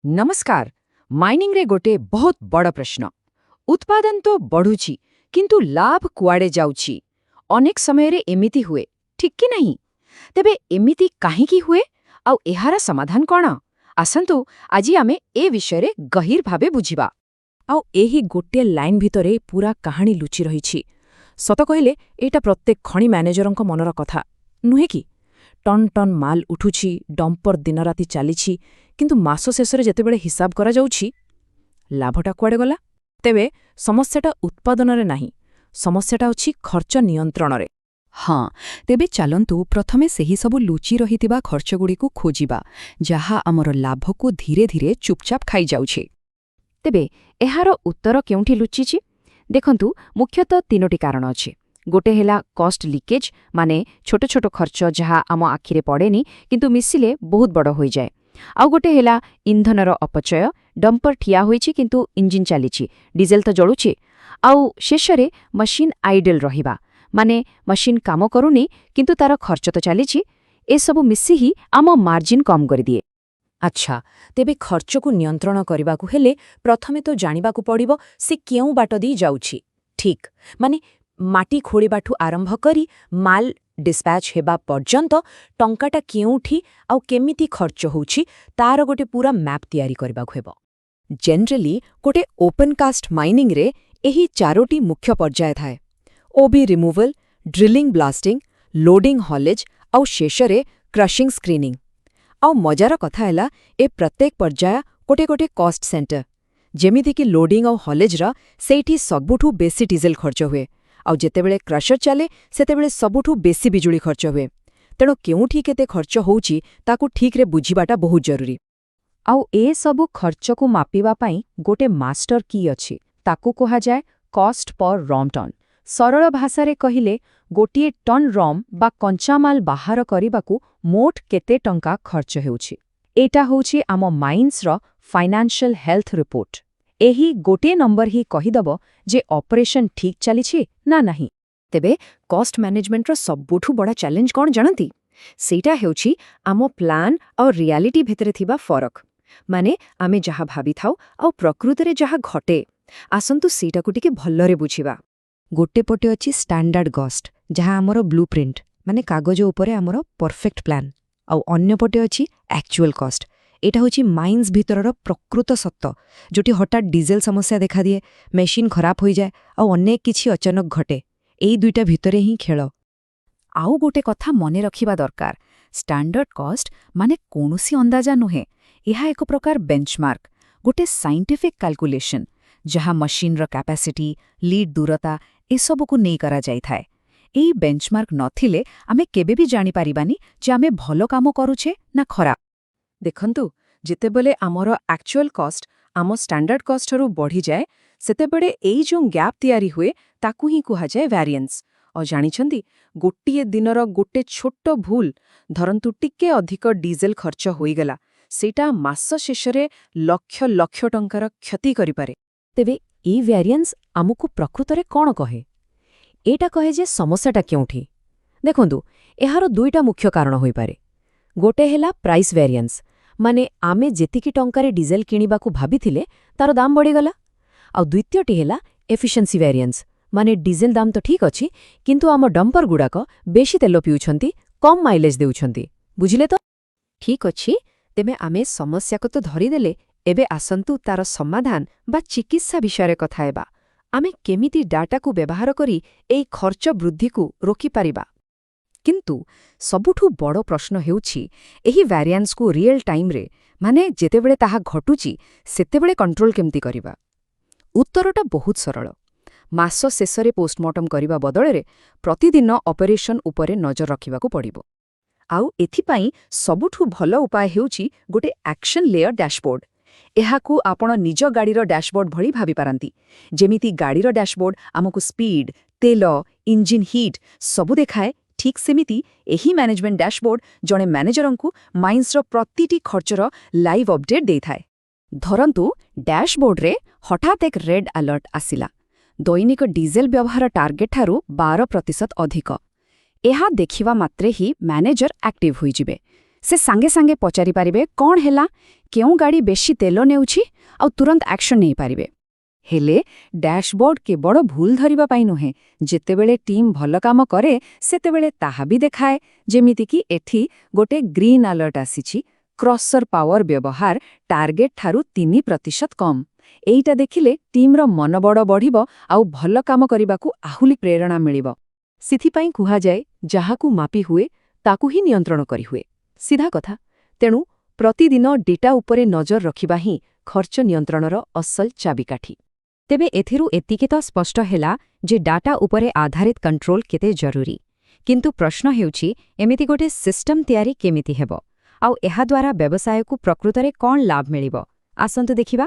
ନମସ୍କାର। ମାଇନିଂରେ ଗୋଟେ ବହୁତ ବଡ଼ ପ୍ରଶ୍ନ। ଉତ୍ପାଦନ ତ ବଢ଼ୁଛି, କିନ୍ତୁ ଲାଭ କୁଆଡ଼େ ଯାଉଛି? ଅନେକ ସମୟରେ ଏମିତି ହୁଏ, ଠିକ୍ କି ନାହିଁ? ତେବେ ଏମିତି କାହିଁକି ହୁଏ ଆଉ ଏହାର ସମାଧାନ କ'ଣ? ଆସନ୍ତୁ, ଆଜି ଆମେ ଏ ବିଷୟରେ ଗଭୀର ଭାବେ ବୁଝିବା। ଆଉ ଏହି ଗୋଟିଏ ଲାଇନ୍ ଭିତରେ ପୁରା କାହାଣୀ ଲୁଚି ରହିଛି। ସତ କହିଲେ ଏଇଟା ପ୍ରତ୍ୟେକ ଖଣି ମ୍ୟାନେଜରଙ୍କ ମନର କଥା ନୁହେଁ କି? ଟନ୍ ଟନ୍ ମାଲ ଉଠୁଛି, ଡମ୍ପର ଦିନରାତି ଚାଲିଛି, କିନ୍ତୁ ମାସ ଶେଷରେ ଯେତେବେଳେ ହିସାବ କରାଯାଉଛି, ଲାଭଟା କୁଆଡ଼େ ଗଲା? ତେବେ ସମସ୍ୟାଟା ଉତ୍ପାଦନରେ ନାହିଁ, ସମସ୍ୟାଟା ଅଛି ଖର୍ଚ୍ଚ ନିୟନ୍ତ୍ରଣରେ। ହଁ, ତେବେ ଚାଲନ୍ତୁ ପ୍ରଥମେ ସେହି ସବୁ ଲୁଚି ରହିଥିବା ଖର୍ଚ୍ଚଗୁଡ଼ିକୁ ଖୋଜିବା, ଯାହା ଆମର ଲାଭକୁ ଧୀରେ ଧୀରେ ଚୁପଚାପ ଖାଇଯାଉଛି। ତେବେ ଏହାର ଉତ୍ତର କେଉଁଠି ଲୁଚିଛି? ଦେଖନ୍ତୁ, ମୁଖ୍ୟତଃ ତିନୋଟି କାରଣ ଅଛି। ଗୋଟେ ହେଲା କଷ୍ଟ ଲିକେଜ୍, ମାନେ ଛୋଟ ଛୋଟ ଖର୍ଚ୍ଚ ଯାହା ଆମ ଆଖିରେ ପଡ଼େନି, କିନ୍ତୁ ମିଶିଲେ ବହୁତ ବଡ଼ ହୋଇଯାଏ। ଆଉ ଗୋଟେ ହେଲା ଇନ୍ଧନର ଅପଚୟ। ଡମ୍ପର ଠିଆ ହୋଇଛି କିନ୍ତୁ ଇଞ୍ଜିନ୍ ଚାଲିଛି, ଡିଜେଲ ତ ଜଳୁଛି। ଆଉ ଶେଷରେ ମେସିନ୍ ଆଇଡଲ୍ ରହିବା, ମାନେ ମେସିନ୍ କାମ କରୁନି କିନ୍ତୁ ତାର ଖର୍ଚ୍ଚ ତ ଚାଲିଛି। ଏସବୁ ମିଶି ହିଁ ଆମ ମାର୍ଜିନ୍ କମ୍ କରିଦିଏ। ଆଚ୍ଛା, ତେବେ ଖର୍ଚ୍ଚକୁ ନିୟନ୍ତ୍ରଣ କରିବାକୁ ହେଲେ ପ୍ରଥମେ ତ ଜାଣିବାକୁ ପଡ଼ିବ ସେ କେଉଁ ବାଟ ଦେଇ ଯାଉଛି। ଠିକ୍, ମାନେ ମାଟି ଖୋଳିବାଠୁ ଆରମ୍ଭ କରି ମାଲ ଡିସ୍ପ୍ୟାଚ୍ ହେବା ପର୍ଯ୍ୟନ୍ତ ଟଙ୍କାଟା କେଉଁଠି ଆଉ କେମିତି ଖର୍ଚ୍ଚ ହେଉଛି, ତାର ଗୋଟେ ପୁରା ମ୍ୟାପ୍ ତିଆରି କରିବାକୁ ହେବ। ଜେନେରାଲି ଗୋଟେ ଓପନ୍ କାଷ୍ଟ ମାଇନିଂରେ ଏହି ଚାରୋଟି ମୁଖ୍ୟ ପର୍ଯ୍ୟାୟ ଥାଏ: OB removal, drilling, blasting, loading, haulage ଆଉ ଶେଷରେ କ୍ରଶିଂ, ସ୍କ୍ରିନିଂ। ଆଉ ମଜାର କଥା ହେଲା, ଏ ପ୍ରତ୍ୟେକ ପର୍ଯ୍ୟାୟ ଗୋଟେ ଗୋଟେ କଷ୍ଟ ସେଣ୍ଟର। ଯେମିତିକି ଲୋଡିଂ ଆଉ ହଲେଜ୍ର ସେଇଠି ସବୁଠୁ ବେଶୀ ଡିଜେଲ ଖର୍ଚ୍ଚ ହୁଏ, ଆଉ ଯେତେବେଳେ କ୍ରଶର ଚାଲେ, ସେତେବେଳେ ସବୁଠୁ ବେଶୀ ବିଜୁଳି ଖର୍ଚ୍ଚ ହୁଏ। ତେଣୁ କେଉଁଠି କେତେ ଖର୍ଚ୍ଚ ହେଉଛି, ତାକୁ ଠିକ୍ରେ ବୁଝିବାଟା ବହୁତ ଜରୁରୀ। ଆଉ ଏସବୁ ଖର୍ଚ୍ଚକୁ ମାପିବା ପାଇଁ ଗୋଟେ ମାଷ୍ଟର କି ଅଛି। ତାକୁ କୁହାଯାଏ କଷ୍ଟ ପର୍ ରମ୍ ଟନ୍। ସରଳ ଭାଷାରେ କହିଲେ, ଗୋଟିଏ ଟନ୍ ରମ୍ ବା କଞ୍ଚାମାଲ ବାହାର କରିବାକୁ ମୋଟ କେତେ ଟଙ୍କା ଖର୍ଚ୍ଚ ହେଉଛି। ଏଇଟା ହେଉଛି ଆମ ମାଇନ୍ସର ଫାଇନାନ୍ସିଆଲ ହେଲ୍ଥ ରିପୋର୍ଟ। ଏହି ଗୋଟିଏ ନମ୍ବର ହିଁ କହିଦେବ ଯେ ଅପରେସନ ଠିକ୍ ଚାଲିଛି ନା ନାହିଁ। ତେବେ କଷ୍ଟ ମ୍ୟାନେଜମେଣ୍ଟର ସବୁଠୁ ବଡ଼ ଚ୍ୟାଲେଞ୍ଜ କ'ଣ ଜାଣନ୍ତି? ସେଇଟା ହେଉଛି ଆମ ପ୍ଲାନ୍ ଆଉ ରିଆଲିଟି ଭିତରେ ଥିବା ଫରକ, ମାନେ ଆମେ ଯାହା ଭାବିଥାଉ ଆଉ ପ୍ରକୃତରେ ଯାହା ଘଟେ। ଆସନ୍ତୁ, ସେଇଟାକୁ ଟିକେ ଭଲରେ ବୁଝିବା। ଗୋଟେ ପଟେ ଅଛି ଷ୍ଟାଣ୍ଡାର୍ଡ କଷ୍ଟ, ଯାହା ଆମର ବ୍ଲୁ ପ୍ରିଣ୍ଟ, ମାନେ କାଗଜ ଉପରେ ଆମର ପରଫେକ୍ଟ ପ୍ଲାନ୍, ଆଉ ଅନ୍ୟପଟେ ଅଛି ଆକ୍ଚୁଆଲ କଷ୍ଟ। ଏଇଟା ହେଉଛି ମାଇନ୍ସ ଭିତରର ପ୍ରକୃତ ସତ, ଯୋଉଠି ହଠାତ୍ ଡିଜେଲ ସମସ୍ୟା ଦେଖାଦିଏ, ମେସିନ୍ ଖରାପ ହୋଇଯାଏ ଆଉ ଅନେକ କିଛି ଅଚାନକ ଘଟେ। ଏଇ ଦୁଇଟା ଭିତରେ ହିଁ ଖେଳ। ଆଉ ଗୋଟେ କଥା ମନେ ରଖିବା ଦରକାର। ଷ୍ଟାଣ୍ଡାର୍ଡ କଷ୍ଟ ମାନେ କୌଣସି ଅନ୍ଦାଜା ନୁହେଁ। ଏହା ଏକ ପ୍ରକାର ବେଞ୍ଚମାର୍କ, ଗୋଟେ ସାଇଣ୍ଟିଫିକ୍ କାଲକୁଲେସନ୍, ଯାହା ମସିନ୍ର କାପାସିଟି, ଲିଡ୍ ଦୂରତା ଏସବୁକୁ ନେଇ କରାଯାଇଥାଏ। ଏଇ ବେଞ୍ଚମାର୍କ ନଥିଲେ ଆମେ କେବେ ବି ଜାଣିପାରିବାନି ଯେ ଆମେ ଭଲ କାମ କରୁଛେ ନା ଖରାପ। ଦେଖନ୍ତୁ, ଯେତେବେଳେ ଆମର ଆକ୍ଚୁଆଲ କଷ୍ଟ ଆମ ଷ୍ଟାଣ୍ଡାର୍ଡ କଷ୍ଟଠାରୁ ବଢ଼ିଯାଏ, ସେତେବେଳେ ଏଇ ଯେଉଁ ଗ୍ୟାପ୍ ତିଆରି ହୁଏ, ତାକୁ ହିଁ କୁହାଯାଏ ଭ୍ୟାରିଏନ୍ସ। ଆଉ ଜାଣିଛନ୍ତି, ଗୋଟିଏ ଦିନର ଗୋଟେ ଛୋଟ ଭୁଲ, ଧରନ୍ତୁ ଟିକେ ଅଧିକ ଡିଜେଲ ଖର୍ଚ୍ଚ ହୋଇଗଲା, ସେଇଟା ମାସ ଶେଷରେ ଲକ୍ଷ ଲକ୍ଷ ଟଙ୍କାର କ୍ଷତି କରିପାରେ। ତେବେ ଏଇ ଭ୍ୟାରିଏନ୍ସ ଆମକୁ ପ୍ରକୃତରେ କ'ଣ କହେ? ଏଇଟା କହେ ଯେ ସମସ୍ୟାଟା କେଉଁଠି। ଦେଖନ୍ତୁ, ଏହାର ଦୁଇଟା ମୁଖ୍ୟ କାରଣ ହୋଇପାରେ। ଗୋଟେ ହେଲା ପ୍ରାଇସ୍ ଭ୍ୟାରିଏନ୍ସ, ମାନେ ଆମେ ଯେତିକି ଟଙ୍କାରେ ଡିଜେଲ କିଣିବାକୁ ଭାବିଥିଲେ, ତାର ଦାମ ବଢ଼ିଗଲା। ଆଉ ଦ୍ୱିତୀୟଟି ହେଲା ଏଫିସିଏନ୍ସି ଭ୍ୟାରିଏନ୍ସ, ମାନେ ଡିଜେଲ ଦାମ ତ ଠିକ୍ ଅଛି, କିନ୍ତୁ ଆମ ଡମ୍ପରଗୁଡ଼ାକ ବେଶୀ ତେଲ ପିଉଛନ୍ତି, କମ୍ ମାଇଲେଜ୍ ଦେଉଛନ୍ତି। ବୁଝିଲେ ତ? ଠିକ୍ ଅଛି, ତେବେ ଆମେ ସମସ୍ୟାକୁ ତ ଧରିଦେଲେ। ଏବେ ଆସନ୍ତୁ ତାର ସମାଧାନ ବା ଚିକିତ୍ସା ବିଷୟରେ କଥା ହେବା। ଆମେ କେମିତି ଡାଟାକୁ ବ୍ୟବହାର କରି ଏଇ ଖର୍ଚ୍ଚ ବୃଦ୍ଧିକୁ ରୋକିପାରିବା? କିନ୍ତୁ ସବୁଠୁ ବଡ଼ ପ୍ରଶ୍ନ ହେଉଛି, ଏହି ଭ୍ୟାରିଆନ୍ସକୁ ରିଏଲ୍ ଟାଇମ୍ରେ, ମାନେ ଯେତେବେଳେ ତାହା ଘଟୁଛି, ସେତେବେଳେ କଣ୍ଟ୍ରୋଲ କେମିତି କରିବା? ଉତ୍ତରଟା ବହୁତ ସରଳ। ମାସ ଶେଷରେ ପୋଷ୍ଟମର୍ଟମ କରିବା ବଦଳରେ ପ୍ରତିଦିନ ଅପରେସନ ଉପରେ ନଜର ରଖିବାକୁ ପଡ଼ିବ। ଆଉ ଏଥିପାଇଁ ସବୁଠୁ ଭଲ ଉପାୟ ହେଉଛି ଗୋଟେ ଆକ୍ସନ୍ ଲେୟର ଡ୍ୟାସବୋର୍ଡ। ଏହାକୁ ଆପଣ ନିଜ ଗାଡ଼ିର ଡ୍ୟାସବୋର୍ଡ ଭଳି ଭାବିପାରନ୍ତି। ଯେମିତି ଗାଡ଼ିର ଡ୍ୟାସବୋର୍ଡ ଆମକୁ ସ୍ପିଡ୍, ତେଲ, ଇଞ୍ଜିନ୍ ହିଟ୍ ସବୁ ଦେଖାଏ, ଠିକ୍ ସେମିତି ଏହି ମ୍ୟାନେଜମେଣ୍ଟ ଡ୍ୟାସବୋର୍ଡ ଜଣେ ମ୍ୟାନେଜରଙ୍କୁ ମାଇନ୍ସର ପ୍ରତିଟି ଖର୍ଚ୍ଚର ଲାଇଭ୍ ଅପଡେଟ୍ ଦେଇଥାଏ। ଧରନ୍ତୁ, ଡ୍ୟାସବୋର୍ଡରେ ହଠାତ୍ ଏକ ରେଡ୍ ଆଲର୍ଟ ଆସିଲା, ଦୈନିକ ଡିଜେଲ ବ୍ୟବହାର ଟାର୍ଗେଟଠାରୁ 12% ଅଧିକ। ଏହା ଦେଖିବା ମାତ୍ରେ ହିଁ ମ୍ୟାନେଜର ଆକ୍ଟିଭ୍ ହୋଇଯିବେ। ସେ ସାଙ୍ଗେ ସାଙ୍ଗେ ପଚାରିପାରିବେ କ'ଣ ହେଲା, କେଉଁ ଗାଡ଼ି ବେଶୀ ତେଲ ନେଉଛି, ଆଉ ତୁରନ୍ତ ଆକ୍ସନ୍ ନେଇପାରିବେ। ହେଲେ ଡ୍ୟାଶବୋର୍ଡ କେବଳ ଭୁଲ ଧରିବା ପାଇଁ ନୁହେଁ। ଯେତେବେଳେ ଟିମ୍ ଭଲ କାମ କରେ, ସେତେବେଳେ ତାହା ବି ଦେଖାଏ। ଯେମିତିକି ଏଠି ଗୋଟେ ଗ୍ରୀନ୍ ଆଲର୍ଟ ଆସିଛି, କ୍ରସର ପାୱାର ବ୍ୟବହାର ଟାର୍ଗେଟ ଠାରୁ 3% କମ୍। ଏଇଟା ଦେଖିଲେ ଟିମ୍ର ମନୋବଳ ବଢ଼ିବ ଆଉ ଭଲ କାମ କରିବାକୁ ଆହୁରି ପ୍ରେରଣା ମିଳିବ। ସେଥିପାଇଁ କୁହାଯାଏ, ଯାହାକୁ ମାପି ହୁଏ ତାକୁ ହିଁ ନିୟନ୍ତ୍ରଣ କରିହୁଏ। ସିଧା କଥା। ତେଣୁ ପ୍ରତିଦିନ ଡେଟା ଉପରେ ନଜର ରଖିବା ହିଁ ଖର୍ଚ୍ଚ ନିୟନ୍ତ୍ରଣର ଅସଲ ଚାବିକାଠି। ତେବେ ଏଥିରୁ ଏତିକି ତ ସ୍ପଷ୍ଟ ହେଲା ଯେ ଡାଟା ଉପରେ ଆଧାରିତ କଣ୍ଟ୍ରୋଲ କେତେ ଜରୁରୀ। କିନ୍ତୁ ପ୍ରଶ୍ନ ହେଉଛି, ଏମିତି ଗୋଟେ ସିଷ୍ଟମ ତିଆରି କେମିତି ହେବ ଆଉ ଏହାଦ୍ୱାରା ବ୍ୟବସାୟକୁ ପ୍ରକୃତରେ କ'ଣ ଲାଭ ମିଳିବ? ଆସନ୍ତୁ ଦେଖିବା।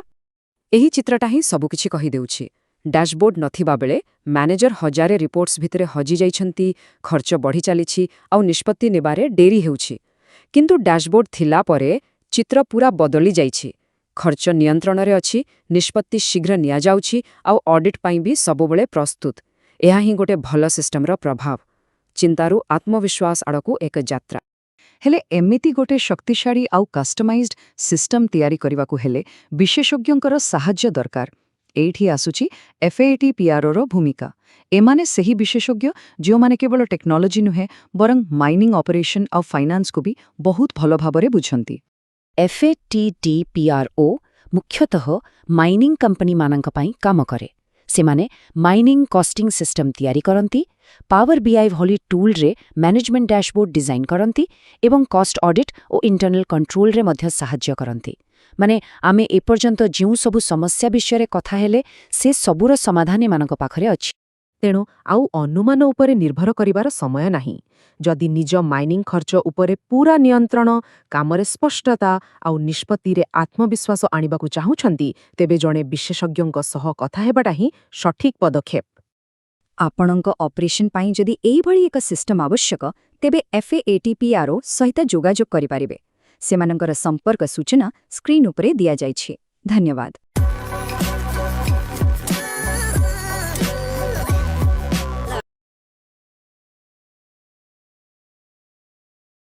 ଏହି ଚିତ୍ରଟା ହିଁ ସବୁକିଛି କହିଦେଉଛି। ଡ୍ୟାଶବୋର୍ଡ ନଥିବା ବେଳେ ମ୍ୟାନେଜର ହଜାରେ ରିପୋର୍ଟସ୍ ଭିତରେ ହଜି ଯାଇଛନ୍ତି, ଖର୍ଚ୍ଚ ବଢ଼ି ଚାଲିଛି ଆଉ ନିଷ୍ପତ୍ତି ନେବାରେ ଡେରି ହେଉଛି। କିନ୍ତୁ ଡ୍ୟାଶବୋର୍ଡ ଥିଲା ପରେ ଚିତ୍ର ପୂରା ବଦଳି ଯାଇଛି। ଖର୍ଚ୍ଚ ନିୟନ୍ତ୍ରଣରେ ଅଛି, ନିଷ୍ପତ୍ତି ଶୀଘ୍ର ନିଆଯାଉଛି ଆଉ ଅଡିଟ୍ ପାଇଁ ବି ସବୁବେଳେ ପ୍ରସ୍ତୁତ। ଏହା ହିଁ ଗୋଟେ ଭଲ ସିଷ୍ଟମର ପ୍ରଭାବ, ଚିନ୍ତାରୁ ଆତ୍ମବିଶ୍ୱାସ ଆଡ଼କୁ ଏକ ଯାତ୍ରା। ହେଲେ ଏମିତି ଗୋଟେ ଶକ୍ତିଶାଳୀ ଆଉ କଷ୍ଟମାଇଜ୍ଡ ସିଷ୍ଟମ ତିଆରି କରିବାକୁ ହେଲେ ବିଶେଷଜ୍ଞଙ୍କର ସାହାଯ୍ୟ ଦରକାର। ଏଇଠି ଆସୁଛି ଏଫ୍ଏଟିପିଆର୍ଓର ଭୂମିକା। ଏମାନେ ସେହି ବିଶେଷଜ୍ଞ ଯେଉଁମାନେ କେବଳ ଟେକ୍ନୋଲୋଜି ନୁହେଁ, ବରଂ ମାଇନିଂ ଅପରେସନ୍ ଆଉ ଫାଇନାନ୍ସକୁ ବି ବହୁତ ଭଲ ଭାବରେ ବୁଝନ୍ତି। ଏଫ୍ଏଟିଡିପିଆର୍ଓ ମୁଖ୍ୟତଃ ମାଇନିଂ କମ୍ପାନୀମାନଙ୍କ ପାଇଁ କାମ କରେ। ସେମାନେ ମାଇନିଂ କଷ୍ଟିଂ ସିଷ୍ଟମ ତିଆରି କରନ୍ତି, ପାୱାର ବିଆଇ ଭଳି ଟୁଲ୍ରେ ମ୍ୟାନେଜମେଣ୍ଟ ଡ୍ୟାଶବୋର୍ଡ ଡିଜାଇନ୍ କରନ୍ତି ଏବଂ କଷ୍ଟ ଅଡିଟ୍ ଓ ଇଣ୍ଟରନାଲ କଣ୍ଟ୍ରୋଲରେ ମଧ୍ୟ ସାହାଯ୍ୟ କରନ୍ତି। ମାନେ ଆମେ ଏପର୍ଯ୍ୟନ୍ତ ଯେଉଁ ସବୁ ସମସ୍ୟା ବିଷୟରେ କଥା ହେଲେ, ସେ ସବୁର ସମାଧାନ ଏମାନଙ୍କ ପାଖରେ ଅଛି। ତେଣୁ ଆଉ ଅନୁମାନ ଉପରେ ନିର୍ଭର କରିବାର ସମୟ ନାହିଁ। ଯଦି ନିଜ ମାଇନିଂ ଖର୍ଚ୍ଚ ଉପରେ ପୂରା ନିୟନ୍ତ୍ରଣ, କାମରେ ସ୍ପଷ୍ଟତା ଆଉ ନିଷ୍ପତ୍ତିରେ ଆତ୍ମବିଶ୍ୱାସ ଆଣିବାକୁ ଚାହୁଁଛନ୍ତି, ତେବେ ଜଣେ ବିଶେଷଜ୍ଞଙ୍କ ସହ କଥା ହେବାଟା ହିଁ ସଠିକ୍ ପଦକ୍ଷେପ। ଆପଣଙ୍କ ଅପରେସନ୍ ପାଇଁ ଯଦି ଏଇଭଳି ଏକ ସିଷ୍ଟମ ଆବଶ୍ୟକ, ତେବେ ଏଫ୍ଏଟିପିଆର୍ଓ ସହିତ ଯୋଗାଯୋଗ କରିପାରିବେ। ସେମାନଙ୍କର ସମ୍ପର୍କ ସୂଚନା ସ୍କ୍ରିନ୍ ଉପରେ ଦିଆଯାଇଛି। ଧନ୍ୟବାଦ।